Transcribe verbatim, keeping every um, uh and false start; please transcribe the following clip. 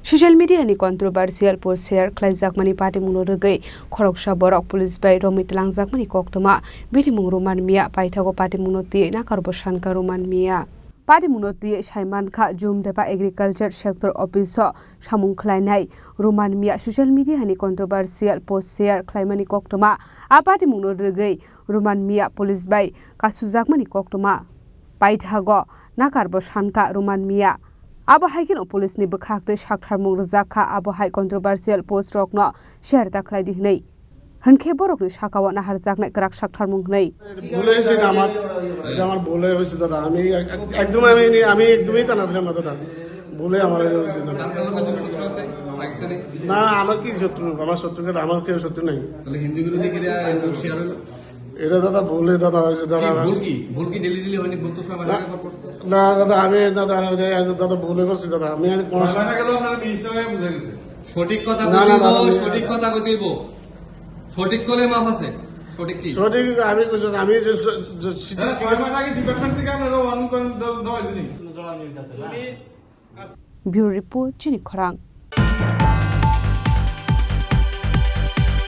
Social media ni controversial post share khlaijakmani patimungno rwgwi khoroksa borok police bai romwi tlangjakmani koktwma. Bitimung Roman Miya paithago patimungno twiwi nakarbo sankha Roman Miya. Patimungno twiwi saimankha Jumdeba Agriculture Sector Office o samung khlainai Roman Miya social media ni controversial post share khlaimani koktwma. A patimungno rwgwi Roman Miya police bai kasujakmani koktwma. Paithago nakarbo sankha Roman Miya. Abo hai kheno police ni bwkhak tei saktharmung rwjak kha, abo hai controversial post rokno share ta khlai di hwnwi. Hwnkhe borokni sakao naharjaknai kwrak saktharmung hwnwi. ভুলে হয়েছে এটা আমার, এটা আমার ভুলে হয়েছে দাদা। আমি এক-, এক-, একদমই আমি, আমি একদমই তা না ছিলাম না দাদা। ভুলে আমার এটা হয়েছে দাদা। তার সঙ্গে যোগসূত্র আছে পাকিস্তানি? না, আমার কি শত্রু? আমার শত্রু কে, আমার কেউ শত্রু নাই। তাহলে হিন্দু বিরোধী কিনা এগুলো শেয়ার হলো? এটা দাদা ভুলে দাদা হয়েছে দাদা। কি ভুল কি? ভুল কি ডেলি ডেলি হয়নি? ভুল তো সব না, আগে একবার করছে। না দাদা, আমি দাদা, আমি দাদা ভুলে করছি দাদা। আমি, আমি কোনো ছয় মাস আগে তো আপনারা মিনিস্টার হয়ে বুঝে গেছে। সঠিক কথা না, না, কইব, দাদা, আমি সঠিক কথা কইব। সঠিক করলে মাফ আছে। সঠিক কি? সঠিক আমি কইছি, আমি যে, যে, যে, হ্যাঁ, ছয় মাস আগে ডিপার্টমেন্ট থেকে আপনারা ওয়ার্নিং করেন, দেওয়া হয়নি। Bureau Report, Chini Khorang.